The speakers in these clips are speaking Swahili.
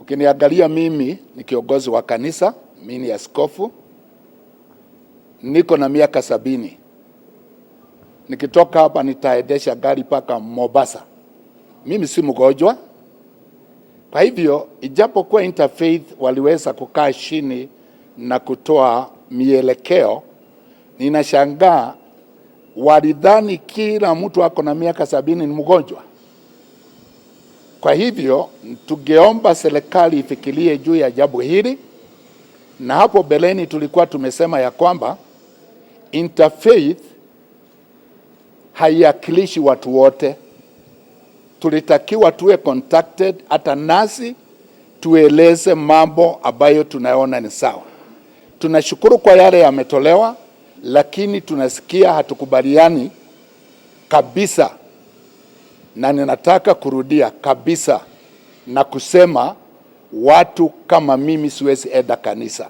Ukiniangalia mimi ni kiongozi wa kanisa, mimi ni askofu, niko na miaka 70. Nikitoka hapa nitaendesha gari mpaka Mombasa. Mimi si mgonjwa. Kwa hivyo, ijapokuwa interfaith waliweza kukaa chini na kutoa mielekeo, ninashangaa walidhani kila mtu ako na miaka 70 ni mgonjwa. Kwa hivyo tungeomba serikali ifikirie juu ya jambo hili, na hapo beleni tulikuwa tumesema ya kwamba interfaith haiwakilishi watu wote. Tulitakiwa tuwe contacted hata nasi tueleze mambo ambayo tunaona ni sawa. Tunashukuru kwa yale yametolewa, lakini tunasikia hatukubaliani kabisa, na ninataka kurudia kabisa na kusema watu kama mimi siwezi enda kanisa.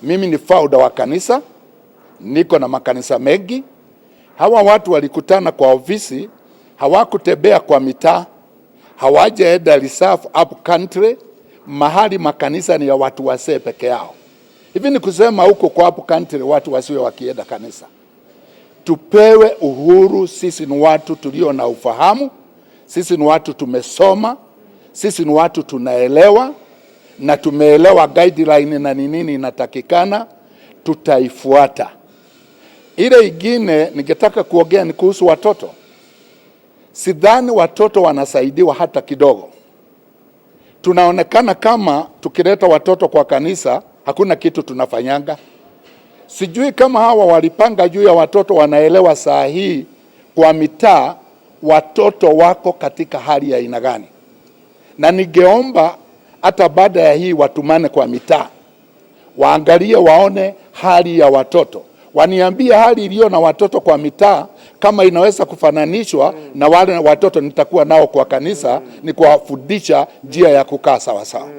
Mimi ni founder wa kanisa, niko na makanisa mengi. Hawa watu walikutana kwa ofisi, hawakutembea kwa mitaa, hawajaenda reserve up country, mahali makanisa ni ya watu wasee peke yao. Hivi ni kusema huko kwa up country watu wasiwe wakienda kanisa. Tupewe uhuru. Sisi ni watu tulio na ufahamu, sisi ni watu tumesoma, sisi ni watu tunaelewa na tumeelewa guideline na ni nini inatakikana, tutaifuata. Ile ingine ningetaka kuongea ni kuhusu watoto. Sidhani watoto wanasaidiwa hata kidogo. Tunaonekana kama tukileta watoto kwa kanisa hakuna kitu tunafanyanga. Sijui kama hawa walipanga juu ya watoto wanaelewa saa hii kwa mitaa watoto wako katika hali ya aina gani, na ningeomba hata baada ya hii watumane kwa mitaa waangalie, waone hali ya watoto, waniambie hali iliyo na watoto kwa mitaa kama inaweza kufananishwa na wale watoto nitakuwa nao kwa kanisa, ni kuwafundisha njia ya kukaa sawasawa.